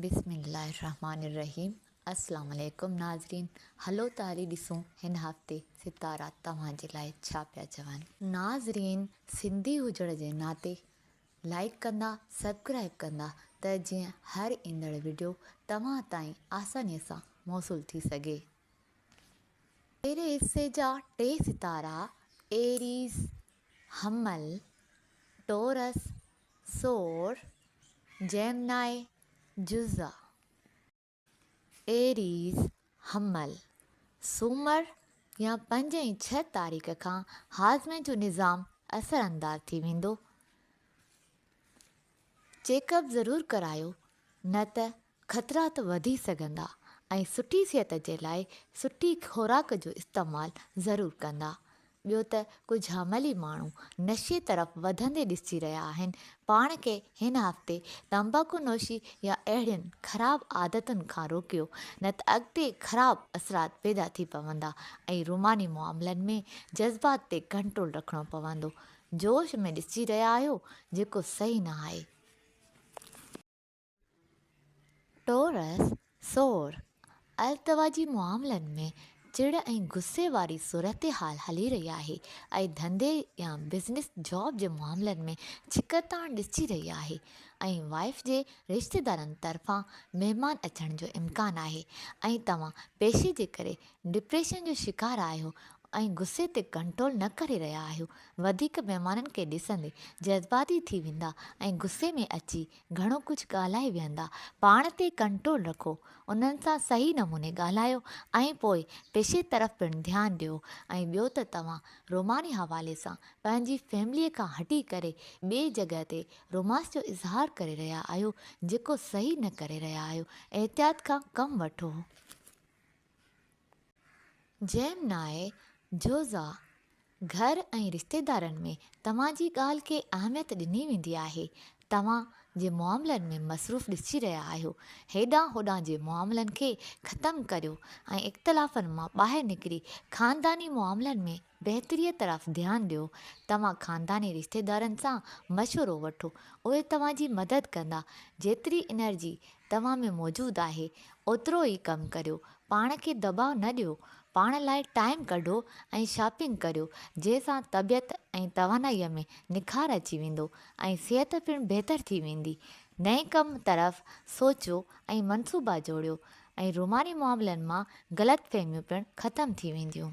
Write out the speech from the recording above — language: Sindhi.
بسم الله الرحمٰن الرحيم السلام عليڪم ناظرين هلو ته هلي ڏسون هن هفتي ستارا توهان جي لاء ڇا پيا چون. ناظرين سنڌي هجڻ جي ناتي لائيڪ ڪندا سبڪرائيب ڪندا ته جيئن هر ايندڙ وڊيو توهان تائين آساني سان موصول ٿي سگهي. پهرين حصي جا ٽي ستارا ايريز، حمل، ٽورس، ثور، جيمنائي، جوزا. ايريز، حمل، سومر يا پنج ۽ ڇهه تاريخ کان هاضمي جو نظام اثر انداز ٿي ويندو. چيڪ اپ ضرور ڪرايو نه ته خطرات وڌي سگهندا ۽ سٺي صحت جي لاء سٺي خوراڪ جو استعمال ضرور ڪندا. ٻيو ته ڪجهه حملي ماڻهو نشي طرف وڌندي ڏسجي رهيا آهن. پاڻ کي هن هفتي تنباڪو نوشي يا اهڙين خراب عادتن کان روڪيو نه ته اڳتي خراب اثرات پيدا ٿي پوندا ۽ روماني معاملن ۾ جذبات تي ڪنٽرول رکڻو پوندو. جوش ۾ ڏسجي رهيا آهيو جيڪو صحيح نه آهي. ٽورس، ثور، التوا جي معاملن ۾ چڙ ۽ غصي واري صورتحال هلي رهي آهي ۽ ڌنڌي يا بزنس جاب جي معاملن ۾ ڇڪتاڻ ڏسجي رهي آهي ۽ وائيف جي رشتيدارن طرفان مهمان اچڻ جو امڪان آهي ۽ توهان پيشي جي ڪري ڊپريشن جو شڪار آهيو ۽ غصي تي ڪنٽرول نه ڪري رهيا آهيو، وڌيڪ مهمانن کي ڏسندي جذباتي ٿي ويندا ۽ غصي ۾ اچي گهڻو ڪجهه ڳالهائي ويهندا، پاڻ تي ڪنٽرول رکو، انهن سان صحيح نموني ڳالهايو ۽ پوء پيشي طرف پڻ ڌيان ڏيو ۽ ٻيو ته توهان روماني حوالي سان پنهنجي فيمليء کان هٽي ڪري ٻي جڳهه تي رومانس جو اظهار ڪري رهيا آهيو جيڪو صحيح نه ڪري رهيا آهيو، احتياط کان ڪم وٺو. جيمنائي، جوزا، گهر ۽ رشتيدارن ۾ توهان جي ڳالهه کي اهميت ڏني ويندي آهي. توهان جي معاملن ۾ مصروف ڏسجي رهيا آهيو. هيڏانهن هوڏانهن جي معاملن کي ختم ڪريو ۽ اختلافن مان ٻاهر نڪري خانداني معاملن ۾ بهتريء طرف ڌيان ڏيو. توهان خانداني رشتيدارن سان مشورو وٺو. اهي توهان جي مدد ڪندا. جيتري انرجي توهان ۾ موجود آهي اوترو ئي ڪم ڪريو، پاڻ کي دٻاء نه ڏيو، پاڻ لاء ٽائيم ڪڍو ۽ شاپنگ ڪريو جنهن سان طبيعت ۽ توانائيء ۾ نکار اچي ويندو ۽ صحت پڻ بهتر ٿي ويندي. نئين ڪم طرف سوچيو ۽ منصوبا جوڙيو ۽ روماني معاملن مان غلط فهميون پڻ ختم ٿي وينديون.